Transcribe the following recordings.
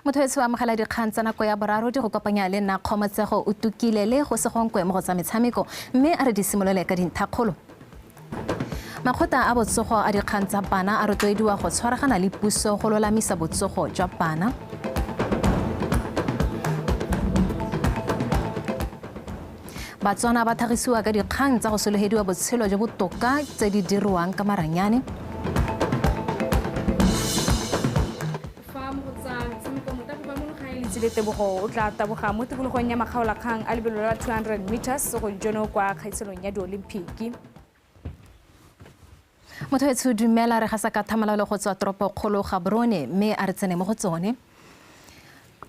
Motho etsho amogela dikgang tsa nako ya boraro di go kopanya le nna Kgomotsego o tukile le go segonkwe mo go tsa metshameko, mme a re di simolole ka dinthakgolo. Makgotla a botsogo a dikgang tsa bana a rotloediwa go tshwaragana le puso go lolamisa botsogo jwa bana. Batswana ba tlhagisiwa ka dikgang tsa go sologediwa botshelo jo botoka tse di dirwang ka maranyane. Fa mo go tsa metshameko, motabogi wa mono gae Letsile Tebogo o tla taboga mo tikologong ya makgaolakgang a lebelo la 200 meters go jono kwa kgaisanong ya diolimpiki. Motho etsho dumela, re gasa ka thamalalo go tswa toropokgolo Gaborone, mme a re tsene mo go tsone.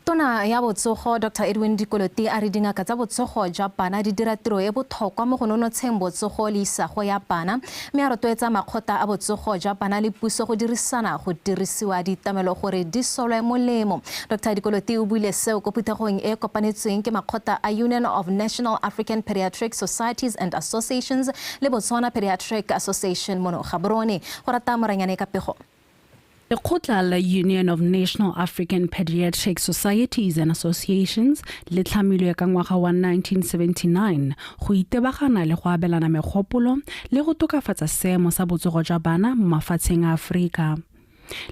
Tona ya botsogo Dr Edwin Dikoloti a re dingaka tsa botsogo jwa bana di dira tiro e botlhokwa mo go nonotsheng botsogo le isago ya bana, mme a rotloetsa makgotla a botsogo jwa bana le puso go dirisana go dirisiwa ditlamelo gore di solwe molemo. Dr Dikoloti o buile seo ko phuthegong e kopanetsweng ke makgotla a Union of National African Pediatric Societies and Associations le Botswana Pediatric Association mono Gaborone. Go rata Moranyane ka pego. Lekgotla la Union of National African Pediatric Societies and Associations le tlhamilwe ka ngwaga wa 1979 go itebagana le go abelana megopolo le go tokafatsa seemo sa botsogo jwa bana mo mafatsheng a Aforika.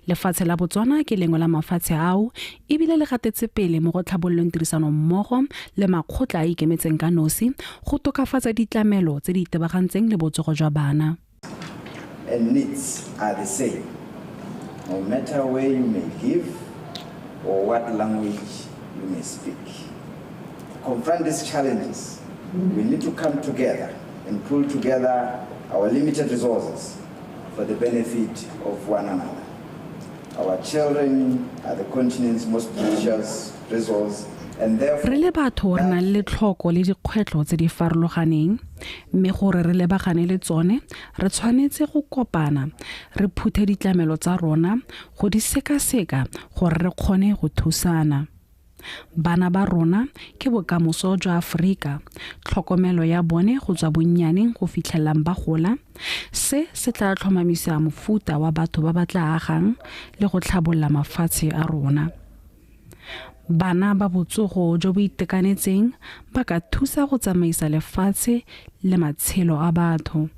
Lefatshe la Botswana ke lengwe la mafatshe ao, ebile le gatetse pele mo go tlhabololeng tirisanommogo le makgotla a ikemetseng ka nosi go tokafatsa ditlamelo tse di itebagantseng le botsogo jwa bana. And needs are the same, no matter where you may live or what language you may speak. To confront these challenges, we need to come together and pull together our limited resources for the benefit of one another. Our children are the continent's most precious resource. Re le batho re na le letlhoko le dikgwetlho tse di farologaneng, mme gore re lebagane le tsone re tshwanetse go kopana, re phuthe ditlamelo tsa rona go di sekaseka gore re kgone go thusana. Bana ba rona ke bokamoso jwa Aforika, tlhokomelo ya bone go tswa bonnyaneng go fitlhelelang ba gola, se se tla tlhomamisa mofuta wa batho ba ba tla agang le go tlhabolola mafatshe a rona. Bana ba botsogo jo bo itekanetseng ba ka thusa go tsamaisa lefatshe le matshelo a batho.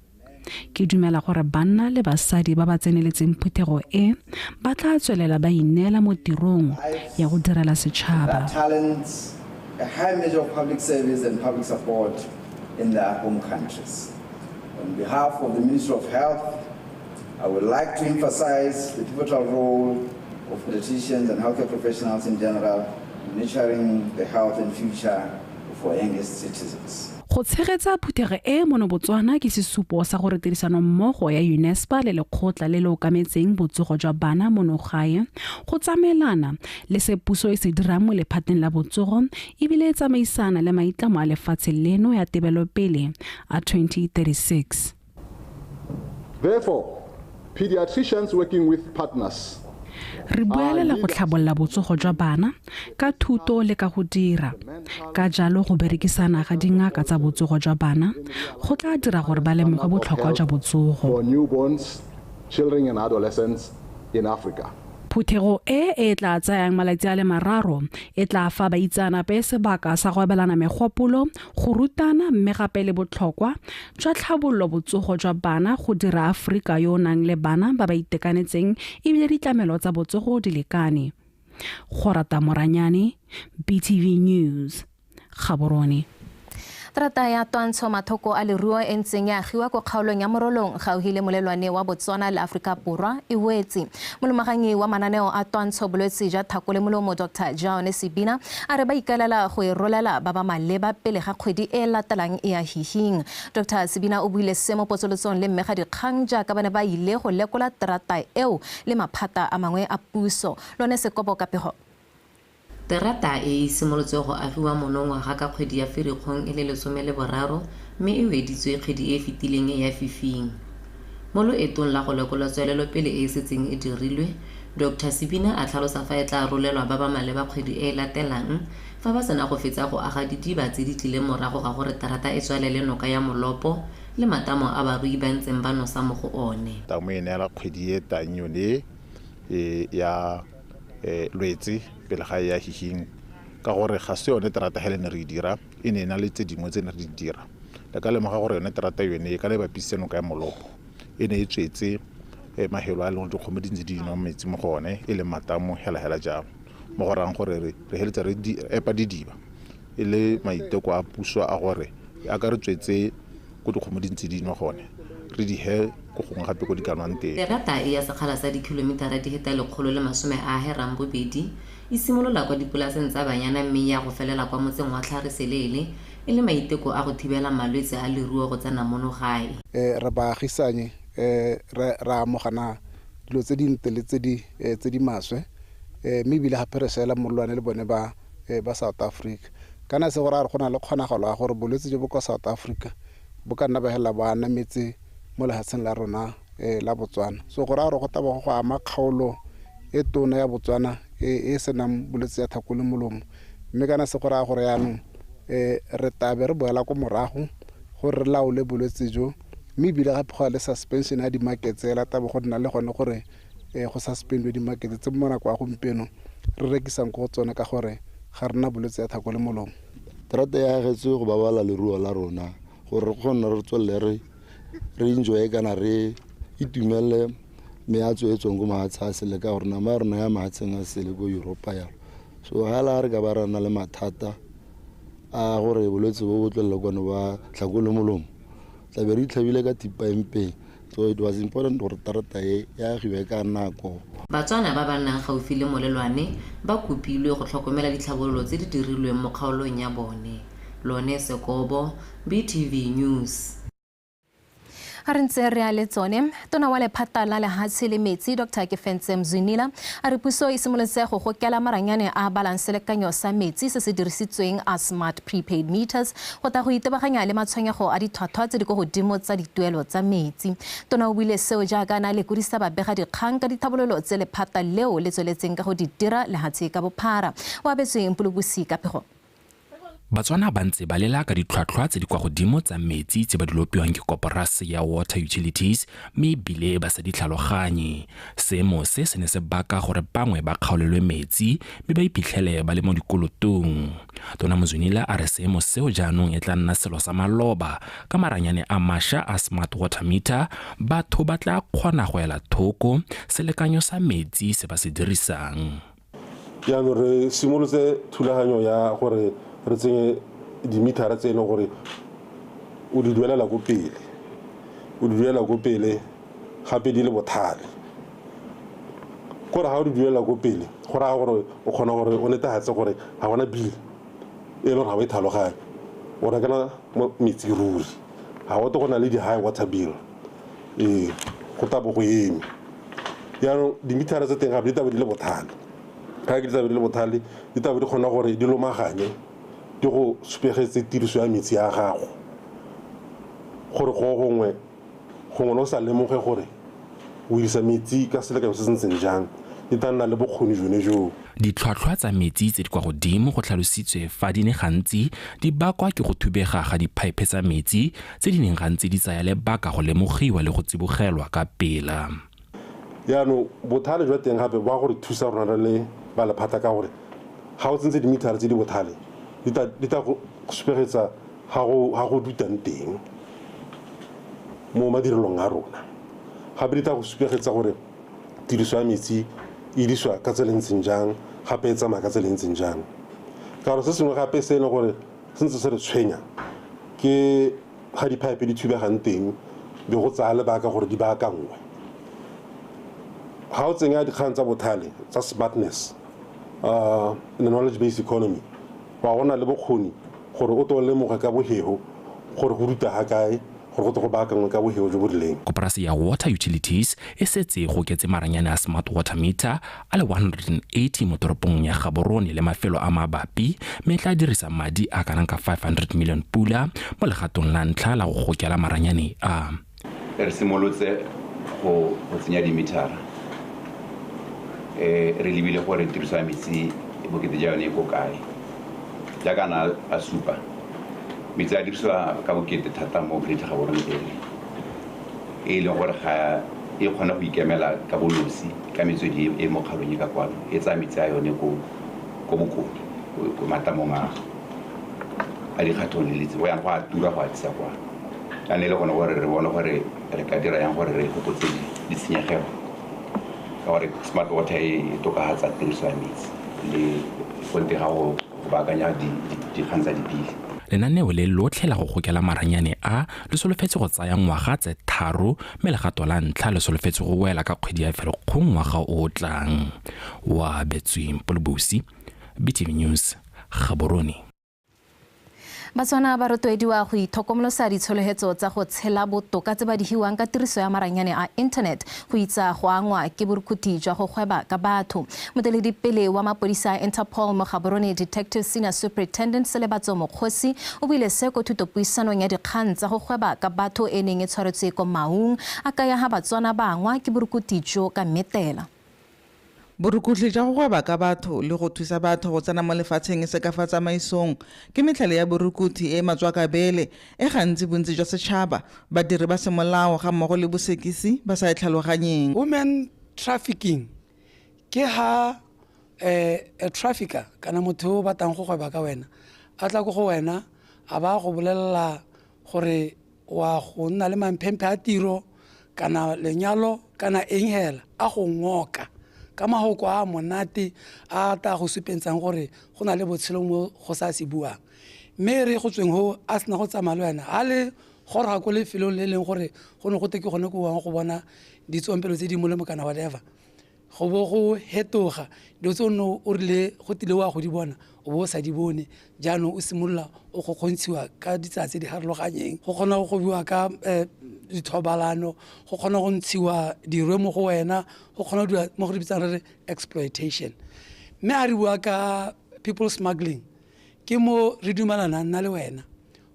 Ke dumela gore banna le basadi ba ba tseneletseng phuthego e ba tla tswelela ba ineela mo tirong ya go direla setšhaba. Talents, a high measure of public service and public support in their home countries. On behalf of the Ministry of Health, I would like to emphasize the pivotal role of pediatricians and healthcare professionals in general in nurturing the health and future of our youngest citizens. Go tshegetsa phuthego e mono Botswana ke sesupo sa gore tirisanommogo ya UNESPA le lekgotla le le okametseng botsogo jwa bana mono gae go tsamaelana le se puso e se dirang mo lephateng la botsogo, ebile e tsamaisana le maitlamo a lefatshe leno ya tebelopele a 2036. Therefore, pediatricians working with partners Re buelela go tlhabolola botsogo jwa bana ka thuto le ka go dira. Ka jalo go berekisana ga dingaka tsa botsogo jwa bana go tla dira gore ba lemoge botlhokwa jwa botsogo. for newborns, children and adolescents in Africa. Phuthego e e tla tsayang malatsi a le mararo e tla fa baitseanape sebaka sa go abelana megopolo, go rutana, mme gape le botlhokwa jwa tlhabololo botsogo jwa bana go dira Aforika yo o nang le bana ba ba itekanetseng ebile ditlamelo tsa botsogo di lekane. Go rata Moranyane, BTV News, Gaborone. Terata ya twantsho mathoko a leruo e ntseng ya agiwa ko kgaolong ya Morolong gaufi le molelwane wa Botswana le Aforika Borwa e wetse. Molomaganyi wa mananeo a twantsho bolwetse jwa thako le molomo Dr Jaone Sebina a re ba ikaelela go e rolela ba ba maleba pele ga kgwedi e latelang e ya hihing. Dr Sebina o buile se mo potsolotsong le mmega dikgang jaaka ba ne ba ile go lekola terata eo le maphata a mangwe a puso. Lone Sekobo ka pego. Terata e e simolotswe go agiwa monongwaga ka kgwedi ya Ferikgong e le 13, mme e weditswe kgwedi e fetileng ya Fifing. Mo loetong la go lekola tswelelopele e e setseng e dirilwe, Dr Sebina a tlhalosa fa e tla rolelwa ba ba maleba kgwedi e e latelang fa ba sena go fetsa go aga didiba tse di tlileng morago ga gore terata e tswalele noka ya Molopo le matamo a barui ba ntseng ba nosa mo go one. Tamo e neela kgwedi e tang yone e ya Lwetse pele ga ya hihing ka gore ga se yone terata hele ne re dira e ne na le tse dingwe tse ne re di dira le ka lemoga gore yone terata yone e ka le bapise noka ya Molopo e ne e tswetse mahelo a leng dikgomo di ntse di nwa metsi mo go one e le matamo hela hela jalo mo go rang gore re heletsa re epa didiba e le maiteko a puso a gore a ka re tswetse ko dikgomo di ntse di nwa gone re di he go gongwe gape ko di ka nwang teng. Terata e ya sekgala sa dikilomitara di heta 182 e simolola kwa dipolaseng tsa banyana mme ya go felela kwa motseng wa Tlhareseleele e le maiteko a go thibela malwetse a leruo go tsena mono gae. Re baagisanye re amogana dilo tse dintle le tse di maswe mme ebile gape re seela molelwane le bone ba South Africa. Kana se gore a re go na le kgonagalo ya gore bolwetse jo bo kwa South Africa bo ka nna ba hela ba anametse mo lefatsheng la rona la Botswana. So gore a re go taba go ama kgaolo e tona ya Botswana e senang bolwetse ya tlhako le molomo, mme kana se gore a gore yaanong re tabe re boela ko morago gore re laole bolwetse jo, mme ebile gape go le suspension ya di-markets la tabo go nna le gone gore go suspendwe di-markets tse mo nako ya gompieno re rekisang ko go tsone ka gore ga rena bolwetse ya tlhako le molomo. Terata e agetswe go babala leruo la rona gore re kgone re tswelele re enjoye kana re itumelele meatso e tswang ko mahatshe a sele ka gore nama ya rona ya mahatsheng a sele ko Europa yalo. So ga la re ka ba ra nna le mathata a gore bolwetse bo bo tlwelela kwano ba tlhako le molomo tlabe re itlhabile ka thipa empeng. So it was important gore terata e e agiwe ka nako. Batswana ba ba nnang gaufi le molelwane ba kopilwe go tlhokomela ditlhabololo tse di dirilweng mo kgaolong ya bone. Lone Sekobo, BTV News. A re ntse re a le tsone, tona wa lephata la lehatshe le metsi Dr. Kefentse Mzwinila a re puso e simolotse go gokela maranyane a balang selekanyo sa metsi se se dirisitsweng a smart prepaid meters go tla go itebaganya le matshwenyego a ditlhwatlhwa tse di ko godimo tsa dituelo tsa metsi. Tona o buile seo jaaka na lekodisa babega dikgang ka dithabololo tse lephata leo le tsweletseng ka go di dira lehatshe ka bophara. O abetsweng Mpolobusi ka pego. Batswana ba ntse ba lela ka ditlhwatlhwa tse di kwa godimo tsa metsi tse ba di lopiwang ke koporase ya Water Utilities mme ebile ba sa di tlhaloganye. Seemo se se ne se baka gore bangwe ba kgaolelwe metsi mme ba iphitlhele ba le mo dikolotong. Tona Mzwinila a re seemo seo jaanong e tla nna selo sa maloba ka maranyane a mašwa a smart water meter batho ba tla kgona go ela thoko selekanyo sa metsi se ba se dirisang. Jaanong re simolotse thulaganyo ya gore re tsenye dimithara tse e leng gore o di duelela ko pele, o di duelela ko pele gape di le bothale. Kore ga o di duelela ko pele go raya gore o kgona gore o netefatse gore ga gona bill e leng gore ga o e tlhaloganye, o rekela metsi ruri, ga gote go na le di-high water bill, ee go tabo go eme. Jaanong dimithara tse teng gape di tabo di le bothale, ga ke di tabo di le bothale di tabo di kgona gore di lomaganye di go supegetse tiriso ya metsi ya gago gore go gongwe gongwe o sa lemoge gore o dirisa metsi ka selekanyo se se ntseng jang, di tla nna le bokgoni jone joo. Ditlhwatlhwa tsa metsi tse di kwa godimo go tlhalositswe fa di ne gantsi di bakwa ke go thubega ga diphaephe tsa metsi tse di neng gantsi di tsaya lebaka go lemogiwa le go tsibogelwa ka pela. Jaanong bothale jwa teng gape ba gore thusa rona re le ba lephata ka gore ga o tsentse dimithara tse di bothale di tla go supegetsa ga go dutang teng mo madirelong a rona, gape di tla go supegetsa gore tiriso ya metsi e dirisiwa ka tsela e ntseng jang, gape e tsamaya ka tsela e ntseng jang. Ka gore se sengwe gape se e leng gore se ntse se re tshwenya ke ga diphaepe di thubegang teng be go tsaya lebaka gore di baakangwe. Ga o tsenya dikgang tsa bothale tsa smartness in the knowledge based economy, wa go na le bokgoni gore o to lemoge ka bohego gore go ruta ga kae gore go tle go baakangwe ka bohego jo bo rileng. Koporase ya Water Utilities e setse e goketse maranyane a smart water meter a le 180 mo toropong ya Gaborone le mafelo a mabapi mme e tla dirisa madi a kanang ka 500 million pula mo legatong la ntlha la go gokela maranyane a. Re simolotse go tsenya dimithara, re lebile gore tiriso ya metsi bokete ja yone e ko kae. Jaaka na a supa, metsi a dirisiwa ka bokete thata mo Greater Gaborone area, e leng gore ga e kgona go ikemela ka bolosi ka metswedi e mo kgaolong e ka kwano e tsaya metsi a yone ko bokone ko matamong a dikgathong le letse go yang go a tura go a tlisa kwa a ne le gone gore re bone gore re ka dira yang gore re fokotse ditshenyegelo ka gore smart water e tokafatsa tiriso ya metsi le gonte ga go baakanya dikgang tsa dipili. Lenaneo le lotlhe la go gokela maranyane a le solofetse go tsaya ngwaga tse 3 mme legato la ntlha le solofetse go wela ka kgwedi ya Ferikgong ngwaga o tlang. Wa Betsweng Polobosi, BTV News, Gaborone. Batswana ba rotloediwa go ithokomolosa ditsholofetso tsa go tshela botoka tse ba di hiwang ka tiriso ya maranyane a internet go itsa go angwa ke borukhuthi jwa go gweba ka batho. Moeteledipele wa mapodisa a Interpol mo Gaborone, Detective Senior Superintendent Selebatso Mokgosi o buile se ko thutopuisanong ya dikgang tsa go gweba ka batho e neng e tshwaretswe ko Maung, a kaya ha Batswana ba angwa ke borukhuthi jo ka mmetela. Borukutlhi jwa go gweba ka batho le go thusa batho go tsena mo lefatsheng e se ka fa tsamaisong ke metlhale ya borukuthi e matswakabele e gantsi bontsi jwa setšhaba, badiri ba semolao ga mmogo le bosekisi ba sa e tlhaloganyeng. Women trafficking ke ha a trafficker kana motho o batlang go gweba ka wena a tla ko go wena a ba go bolelela gore wa go nna le mamphemphe a tiro kana lenyalo kana eng hela a go ngoka ka mahoko a monate a ta go supentsang gore go na le botshelo mo go sa se buang mme re go tsweng ho a sena go tsamaya le wena a le goroga ko lefelong le leng gore go ne go te ke gone ko wang go bona ditsompelo tse di molemo kana whatever go bo go hetoga dilo tse o nne o rile go tile wa go di bona o bo o sa di bone jaanong o simolola o go kgontshiwa ka ditsela tse di harologanyeng go kgona go gobiwa ka dithobalano go kgona go ntshiwa dirwe mo go wena go kgona go dira mo go re bitsang re re exploitation mme a re bua ka people smuggling ke mo re dumelanang nna le wena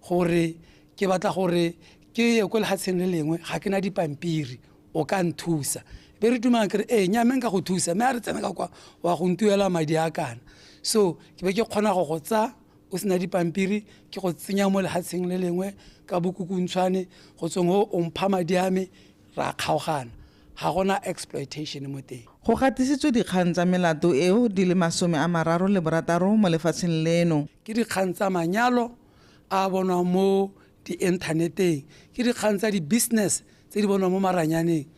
gore ke batla gore ke ye ko lefatsheng le lengwe ga ke na dipampiri o ka nthusa be re dumelang ke re ee nyame nka go thusa mme a re tsena ka kwa wa go ntuela madi a kana so ke be ke kgona go go tsa o sena dipampiri ke go tsenya mo lefatsheng le lengwe ka bokukuntshwane go tsweng ho o mpha madi a me ra kgaogana ga gona exploitation mo teng. Go gatisitswe dikgang tsa melato eo di le 36 mo lefatsheng leno. Ke dikgang tsa manyalo a bonwang mo di-inthaneteng ke dikgang tsa di-business tse di bonwang mo maranyaneng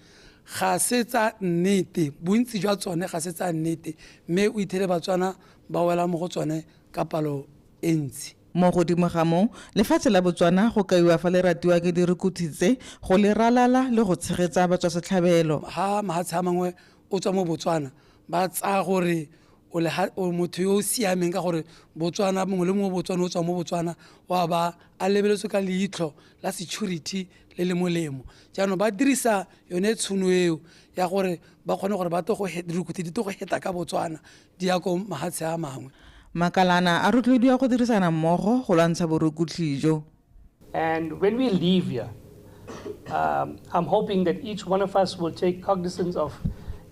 ga se tsa nnete bontsi jwa tsone ga se tsa nnete mme o ithele Batswana ba wela mo go tsone ka palo e ntsi. Mo godimo ga moo lefatshe la Botswana go kaiwa fa le ratiwa ke dirukuthi tse go le ralala le go tshegetsa batswasetlhabelo. Ha mahatshe a mangwe o tswa mo Botswana ba tsaya gore o motho yo o siameng ka gore Botswana mongwe le mongwe Botswana o tswa mo Botswana wa ba a lebeletswe ka leitlho la security le le molemo jaanong ba dirisa yone tshono eo ya gore ba kgone gore ba dirukuthi di to go heta ka Botswana di ya ko mahatshe a mangwe. Makalana a rotloediwa go dirisana mmogo go lwantsha borukutlhi jo. And when we leave here, I'm hoping that each one of us will take cognizance of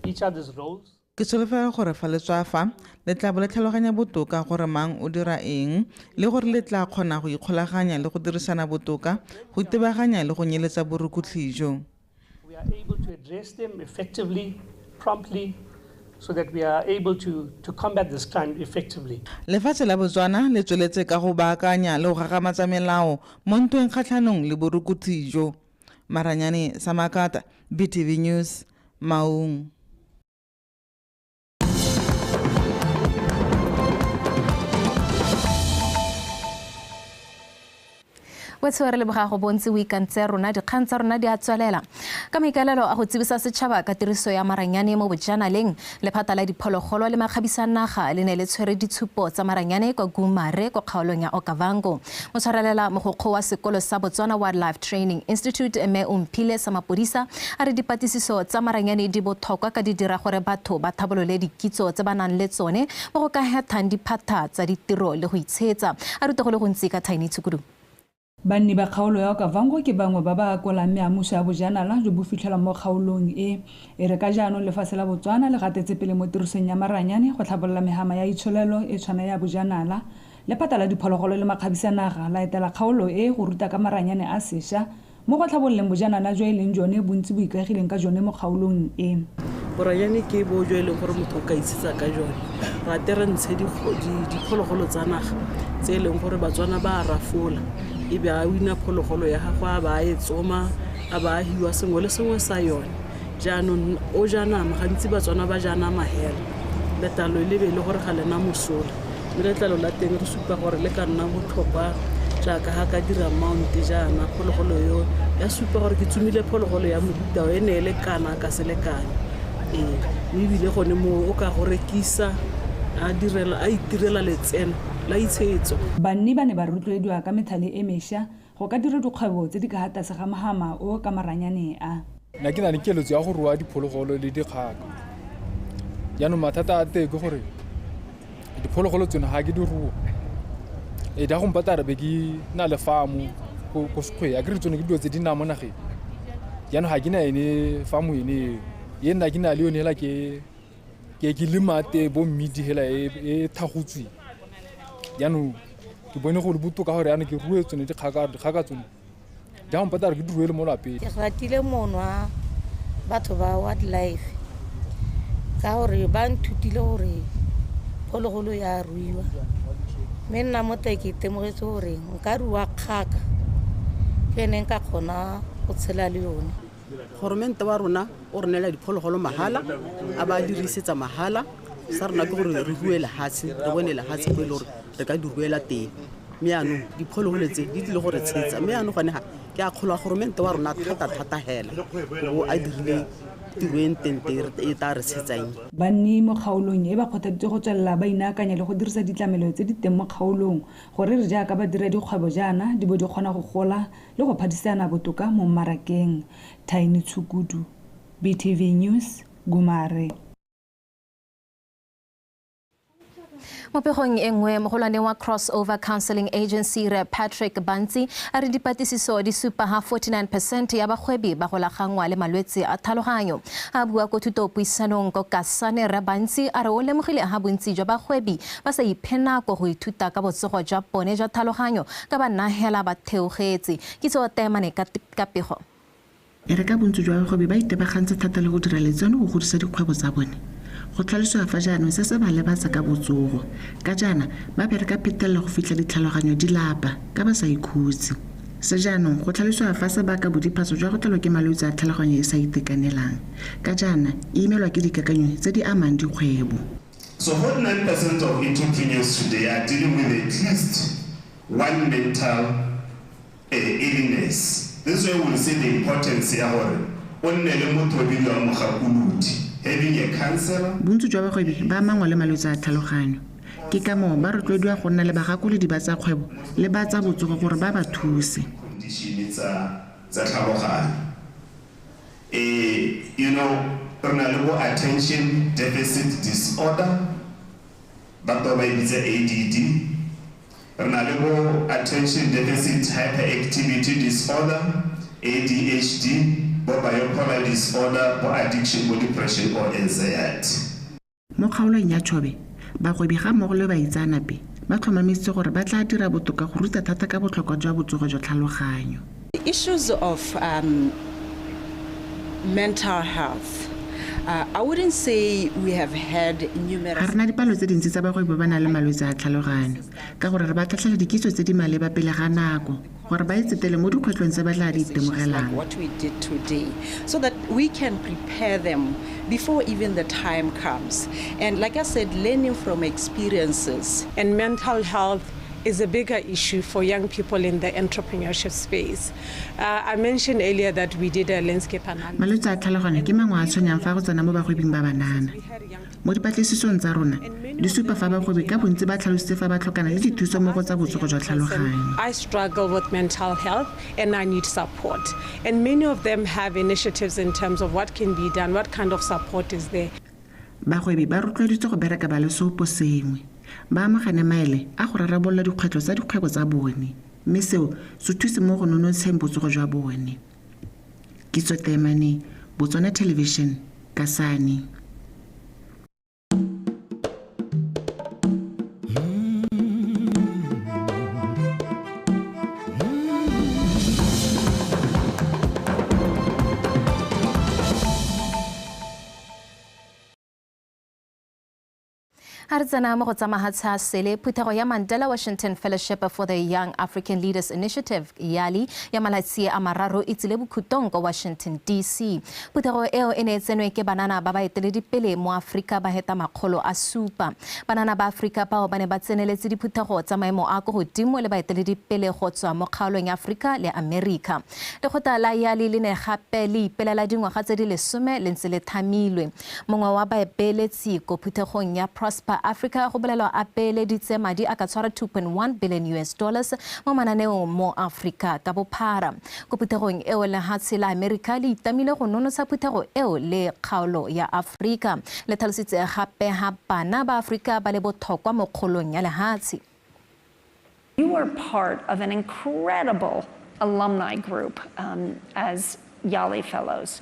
each other's roles. Ke solofela gore fa le tswa fa le tla bo le tlhaloganya botoka gore mang o dira eng le gore le tla kgona go ikgolaganya le go dirisana botoka go itebaganya le go nyeletsa borukutlhi jo. We are able to address them effectively, promptly, so that we are able to combat this crime effectively. Lefatshe la Botswana le tsweletse ka go baakanya le go gagamatsa melao mo ntweng kgatlhanong le borukutlhi jo. Maranyane Samakata, BTV News, Maung. Wetshwere le bogago bontsi o ikantse rona dikgang tsa rona di a tswelela ka maikaelelo a go tsebisa setšhaba ka tiriso ya maranyane mo bojanaleng. Lephata la diphologolo le makgabisa naga le ne le tshwere ditshupo tsa maranyane kwa Gumare kwa kgaolong ya Okavango. Motshwarelela mogokgo wa sekolo sa Botswana Wildlife Training Institute mme Omphile sa mapodisa a re dipatlisiso tsa maranyane di botlhokwa ka di dira gore batho ba thabolole dikitso tse ba nang le tsone mo go ka hethang diphatha tsa ditiro le go itshetsa. A rute go le gontsi ka Tiny Tshukudu. Banni ba kgaolo ya Okavango ke bangwe ba ba akolang meamuso ya bojanala jo bo fitlhelwang mo kgaolong e. E re ka jaanong lefatshe la Botswana le gatetse pele mo tirisong ya maranyane go tlhabolola mehama ya itsholelo e tshwana ya bojanala. Lephata la diphologolo le makgabisa naga la etela kgaolo e go ruta ka maranyane a sešwa mo go tlhabololeng bojanala jo e leng jone bontsi bo ikaegileng ka jone mo kgaolong e. Boranyane ke bo jo e leng gore motho o ka itshetsa ka jone. Rate re ntshe diphologolo tsa naga tse e leng gore Batswana ba a rafola, e be a wina phologolo ya gagwe a ba a e tsoma, a ba a hiwa sengwe le sengwe sa yone. Jaanong o ja nama, gantsi Batswana ba ja nama hela, letlalo le be e le gore ga lena mosola, mme letlalo la teng re supa gore le ka nna botlhokwa jaaka ga ka dira mount jaana phologolo yo ya supa gore ke tsomile phologolo ya mohuta o e ne e le kana ka se lekane. Mme ebile gone moo o ka go rekisa a itirela letseno la itshetso. Banni ba ne ba rotloediwa ka methale e mešwa go ka dira dikgwebo tse di ka ga tlase ga mohama o ka maranyane a. Nna ke na le keletso ya go rua diphologolo le dikgaka. Jaanong mathata a teng ke gore diphologolo tsone ga ke di rua, e di a go mpata re be ke na le farmo ko sekgweng, akere tsone ke dilo tse di nnang mo nageng. Jaanong ga ke na ene farmo ene eo, e nna ke na le yone hela ke lema te bo mmidi hela e thagotsweng. Jaanong ke bone go le botoka gore jaanong ke rue tsone dikgaka tsone di a go mpata re ke di ruele mo lapeng. Ke ratile mono wa batho ba wildlife ka gore ba nthutile gore phologolo ya ruiwa, mme nna mo teng ke itemogetse gore nka rua kgaka ke ene nka kgona go tshela le yone. Goromente wa rona o re neela diphologolo mahala, a ba dirisetsa mahala, sa rona ke gore re rue lehatshe, re bone lehatshe ko e le gore re ka di ruela teng. Mme jaanong diphologolo tse di tlile go re tshetsa, mme jaanong gone ga ke a kgolwa goromente wa rona thata-thata hela go a dirile tiro e ntente e tla re tshetsang. Banni mo kgaolong e ba kgothaditswe go tswelela ba inaakanya le go dirisa ditlamelo tse di teng mo kgaolong gore re jaaka ba dira dikgwebo jaana di bo di kgona go gola le go phadisana botoka mo mmarakeng. Tiny Tshukudu, BTV News, Gumare. Mo pegong e nngwe, mogolwane wa Crossover Counseling Agency Re Patrick Bantsi a re dipatlisiso di supa ha 49% ya bagwebi ba golaganngwa le malwetse a tlhaloganyo. A bua ko thutopuisanong ko Kasane, Re Bantsi a re o lemogile ha bontsi jwa bagwebi ba sa iphe nako go ithuta ka botsogo jwa bone jwa tlhaloganyo ka ba nna hela ba theogetse. Kitso Temane ka pego. E re ka bontsi jwa bagwebi ba itebagantse thata le go dira letseno go godisa dikgwebo tsa bone, go tlhalosiwa fa jaanong se se ba lebatsa ka botsogo, ka jaana ba bereka phetelela go fitlha ditlhaloganyo di lapa ka ba sa ikhutse. Se jaanong go tlhalosiwa fa se baka bodiphatso jwa go tlelwa ke malwetse a tlhaloganyo e sa itekanelang, ka jaana e imelwa ke dikakanyo tse di amang dikgwebo. So 49% of entrepreneurs today are dealing with at least one mental illness. This way we'll see the importance ya gore o nne le motho o bidiwang mogakolodi, having a counselor. Bontsi jwa bagwebi ba amangwa le malwetse a tlhaloganyo, ke ka moo ba rotloediwa go nna le bagakolodi ba tsa kgwebo le ba tsa botsogo gore ba ba thuse. Condition tsa tlhaloganyo. Re na le bo attention deficit disorder, batho ba e bitsa ADD. Re na le bo attention deficit hyperactivity disorder, ADHD, bo bipolar disorder, bo addiction, bo depression or anxiety. Mo kgaolong ya Chobe, bagwebi ga mmogo le baitseanape ba tlhomamisitse gore ba tla dira botoka go ruta thata ka botlhokwa jwa botsogo jwa tlhaloganyo. The issues of mental health, I wouldn't say we have had numerous. Ga rena dipalo tse dintsi tsa bagwebi ba ba nang le malwetse a tlhaloganyo, ka gore re ba tlhatlhela dikitso tse di maleba pele ga nako gore ba itsetele mo dikgwetlhong tse ba tla di itemogelang. What we did today, so that we can prepare them before even the time comes. And like I said, learning from experiences. And mental health is a bigger issue for young people in the entrepreneurship space. I mentioned earlier that we did a landscape analysis. Malwetse a tlhaloganyo ke mangwe a tshwenyang fa go tsena mo bagwebing ba banana. Mo dipatlisisong tsa rona, di supa fa bagwebi ka bontsi ba tlhalositse fa ba tlhokana le dithuso mo go tsa botsogo jwa tlhaloganyo. I struggle with mental health and I need support. And many of them have initiatives in terms of what can be done, what kind of support is there. Bagwebi ba rotloeditswe go bereka ba le seopo sengwe, ba amogane maele a go rarabolola dikgwetlho tsa dikgwebo tsa bone, mme seo se thuse mo go nonotsheng botsogo jwa bone. Kitso Temane, Botswana Television, Kasane. A re tsena mo go tsa mahatshe a sele. Phuthego ya Mandela Washington Fellowship for the Young African Leaders Initiative, YALI, ya malatsi a mararo e tsile bokhutong kwa Washington DC. Phuthego eo e ne e tsenwe ke banana ba ba eteledipele mo Aforika ba heta 700. Banana ba Aforika bao ba ne ba tseneletse diphuthego tsa maemo a ko godimo le baeteledipele go tswa mo kgaolong ya Aforika le Amerika. Lekgotla la YALI le ne gape le ipelela dingwaga tse di 10 le ntse le thamilwe. Mongwe wa baepeeletsi ko phuthegong ya Prosper Africa go bolelwa a peeleditse madi a ka tshwara $2.1 billion US dollars mo mananeong mo Afrika ka bophara. Ko phuthegong eo lehatshe la Amerika le itamile go nonotsha phuthego eo le kgaolo ya Afrika. Le tlhalositse gape ha bana ba Afrika ba le botlhokwa mo kgolong ya lehatshe. You are part of an incredible alumni group as YALI Fellows.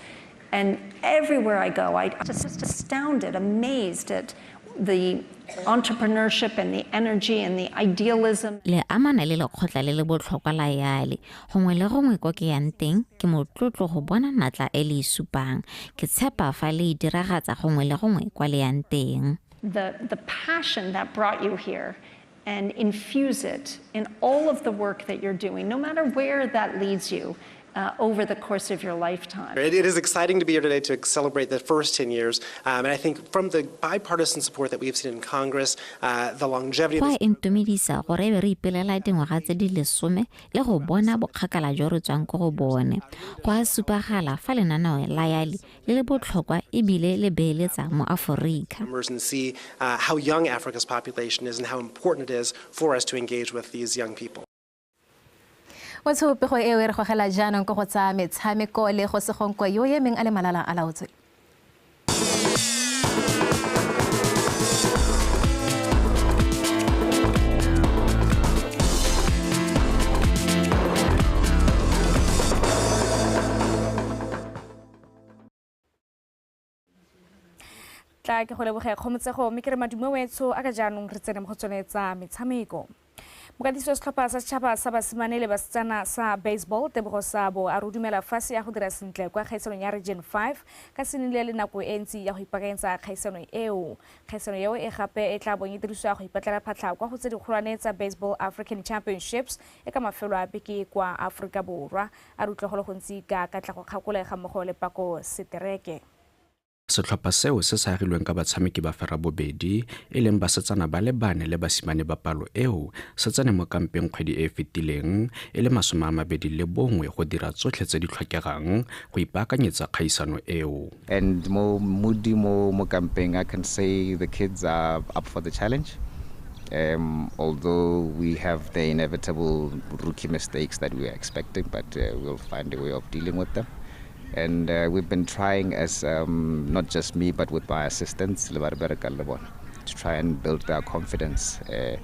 And everywhere I go, I'm just astounded, amazed at the entrepreneurship and the energy and the idealism. Le amana le lekgotla le le botlhokwa la YALI. Gongwe le gongwe kwa ke yang teng, ke motlotlo go bona natla e le e supang. Ke tshepa fa le e diragatsa gongwe le gongwe kwa le yang teng. The passion that brought you here, and infuse it in all of the work that you're doing, no matter where that leads you over the course of your lifetime. It is exciting to be here today to celebrate the first 10 years, and I think from the bipartisan support that we've seen in Congress, the longevity of Go a intumedisa gore e be re ipelela dingwaga tse di 10 le go bona bokgakala jo re tswang ko go bone. Go a supagala fa lenaneo la YALI le le botlhokwa ebile le beeletsa mo Aforika. And see how young Africa's population is and how important it is for us to engage with these young people. Wetshopego eo e re gogela jaanong ko go tsa metshameko le go segonkwe yo emeng a le malala a laotswe. Tla ke go leboge kgomotsego mme ke re madume wetsho a ka jaanong re tsene mo go tsone tsa metshameko. Mokatisi wa setlhopha sa setšhaba sa basimane le basetsana sa baseball Tebogo Sabo a re dumela fase ya go dira sentle kwa kgaisanong ya Region 5 ka se nnile le nako e ntsi ya go ipaakanyetsa kgaisano eo. Kgaisano eo e gape e tla bong e dirisiwa go ipatlela phatlha kwa go tse dikgolwane tsa Baseball African Championships e ka mafelo a beke kwa Aforika Borwa. A re utlwe go le gontsi ka Katlego Kgakole ga mmogo le Pako Setereke. Setlhopha seo se se agilweng ka batshameki ba ferabobedi e leng basetsana ba le bane le basimane ba palo eo se tsene mo kampeng kgwedi e e fetileng e le 21 go dira tsotlhe tse di tlhokegang go ipaakanyetsa kgaisano eo. And mo moody mo camping, I can say the kids are up for the challenge. Although we have the inevitable rookie mistakes that we are expecting, but we'll find a way of dealing with them. And we've been trying, as not just me, but with my assistants, to try and build their confidence. The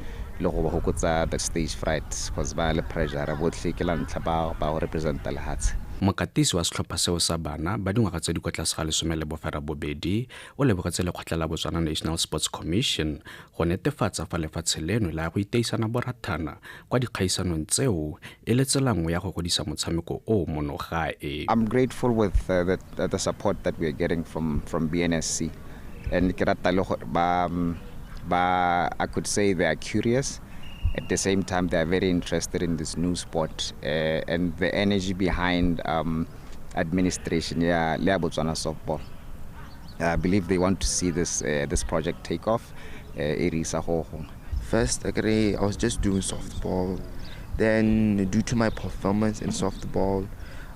stage fright, because ba le pressure, botlhe ke la ntlha ba go representa lehatshe. Mokatisi wa setlhopha seo sa bana ba dingwaga tse di kwa tlase ga 18 o lebogetse lekgotla la Botswana National Sports Commission go netefatsa fa lefatshe leno la go iteisana borathana kwa dikgaisanong tseo e le tsela nngwe ya go godisa motshameko o mono gae. I'm grateful with the support that we are getting from BNSC, and ke rata le gore ba I could say they are curious. At the same time, they are very interested in this new sport and the energy behind administration, yeah, Botswana softball. I believe they want to see this this project take off. First, I was just doing softball. Then, due to my performance in softball,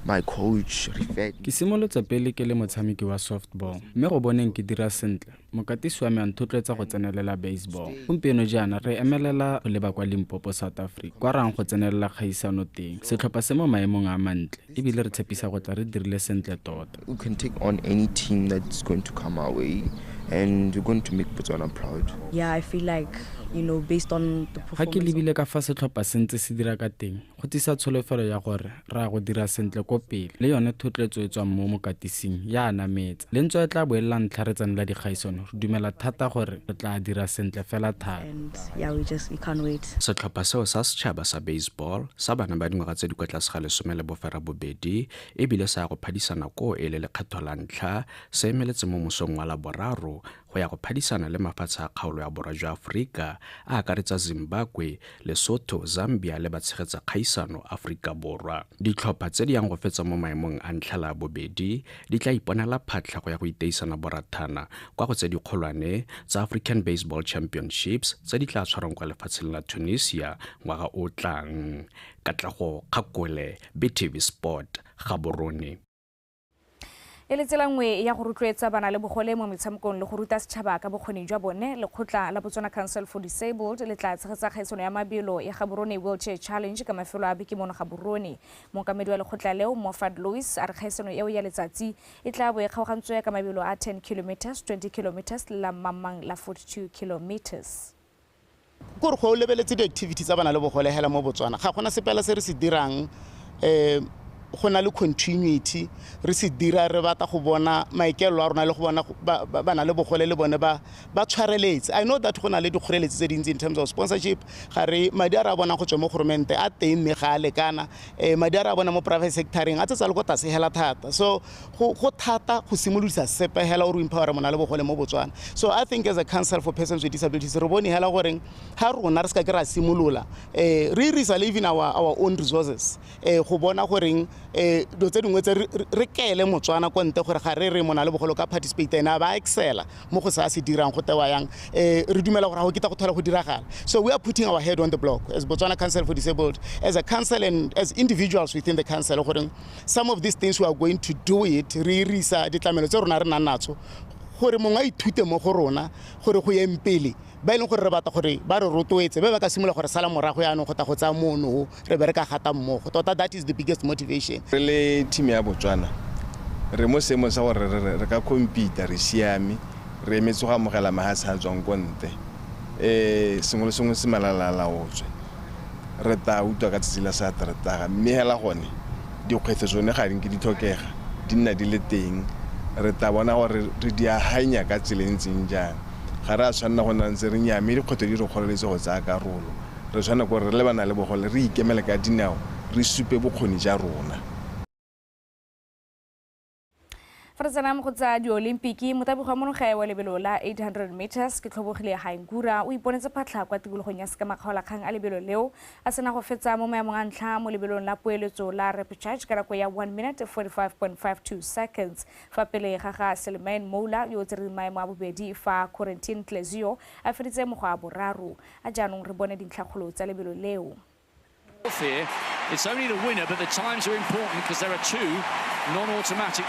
my coach referred. Ke simolotse pele ke le motshameki wa softball, mme go boneng ke dira sentle. Mokatisi wa me a nthotloetsa go tsenelela baseball. Gompieno jaana re emelela go leba kwa Limpopo, South Africa, kwa rang go tsenelela kgaisano teng. Setlhopha se mo maemong a mantle, ebile re tshepisa go tla re dirile sentle tota. We can take on any team that's going to come our way, and we're going to make Botswana proud. Yeah, I feel like, you know, based on the Ga ke performance. lebile ka fa setlhopha se ntse se dira ka teng, go tsisa tsholofelo ya gore re a go dira sentle ko pele. Le yone thotloetso e tswang mo mokatising ya nametsa. Le ntswa e tla boelela ntlha re tsenela dikgaisano, re dumela thata gore re tla dira sentle fela thata. And yeah, we can't wait. Setlhopha seo sa setšhaba sa baseball sa bana ba dingwaga tse di kwa tlase ga 18 ebile sa go phadisana koo e le lekgetho la ntlha se emeletse mo mosong wa Laboraro go ya go phadisana le mafatshe a kgaolo ya borwa jwa Aforika a akaretsa Zimbabwe, Lesotho, Zambia le batshegetsa kgaisano Aforika Borwa. Ditlhopha tse di yang go fetsa mo maemong a ntlha la bobedi di tla iponela phatlha go ya go iteisana borathana kwa go tse dikgolwane tsa African Baseball Championships tse di tla tshwarwang kwa lefatsheng la Tunisia ngwaga o tlang. Katlego Kgakole, BTV Sport, Gaborone. E le tsela nngwe ya go rotloetsa bana le bogole mo metshamekong le go ruta setšhaba ka bokgoni jwa bone, lekgotla la Botswana Council for Disabled le tla tshegetsa kgaisano ya mabelo ya Gaborone Wheelchair Challenge ka mafelo a beke mono Gaborone. Mookamedi wa lekgotla leo, Moffat Lewis, a re kgaisano eo ya letsatsi e tla bo e kgaogantswe ka mabelo a 10 kilometers, 20 kilometers le la mamang la 42 kilometers. Kore go lebeletse di-activity tsa bana le bogole hela mo Botswana, ga gona sepela se re se dirang go na le continuity re se dira, re batla go bona maikelo a rona le go bona bana le bogole le bone ba tshwareletse. I know that go na le dikgoreletsi tse dintsi in terms of sponsorship, ga re madi a re a bonang go tswa mo goromente a teng mme ga a lekana, madi a re a bonang mo private sectoreng a tsetsa le ko tlase hela thata. So go thata go simolodisa sepe hela o re empower mona le bogole mo Botswana. So I think as a council for persons with disabilities re bone hela goreng ga rona re se ka ke ra simolola re irisa le even our own resources go bona goreng dilo tse dingwe tse re kaele Motswana ko ntle gore ga re re mona le bogolo ka participate ena ba excela mo go sa se dirang go tewa yang, re dumela gore ga go kita go thola go diragala. So we are putting our head on the block as Botswana Council for Disabled, as a council and as individuals within the council, gore some of these things we are going to do it, re irisa ditlamelo tse rona re nang natso gore mongwe a ithute mo go rona gore go yeng pele ba e leng gore re batla gore ba re rotloetse ba ba ka simolola gore sala morago yaanong go tla go tsaya mono re be re ka gata mmogo. Tota that is the biggest motivation. Re le team ya Botswana re mo seemong sa gore re ka compete, re siame, re emetse go amogela mahatshe a tswang ko ntle, sengwe le sengwe se malalalaotswe, re tla utlwa ka tsatsi la Sateretaga, mme hela gone dikgwetlho tsone ga di nke di tlhokega, di nna di le teng. Re tla bona gore re di ahanya ka tsela e ntseng jang. Ga re a tshwanela go nna ntse re nyame, dikgwetlho di re kgoreletse go tsaya karolo. Re tshwanela gore re le bana le bogole re ikemele ka dinao, re supe bokgoni ja rona. Fa re tsena mo go tsa diolimpiki, motabogi wa monogae wa lebelo la 800 meters ke Tlhobogile Haingura o iponetse phatlha kwa tikologong ya sekamakgaolakgang a lebelo leo a sena go fetsa mo maemong a ntlha mo lebelong la poeletso la repechage ka nako ya 1 minute 45.52 seconds fa pele ga ga Selmain Moula yo o tsereng maemo a bobedi fa Corentin Clesio a feditse mokgwa wa boraro. A jaanong re bone dintlhakgolo tsa lebelo leo. Here, it's only the winner, but the times are important because there are two non-automatic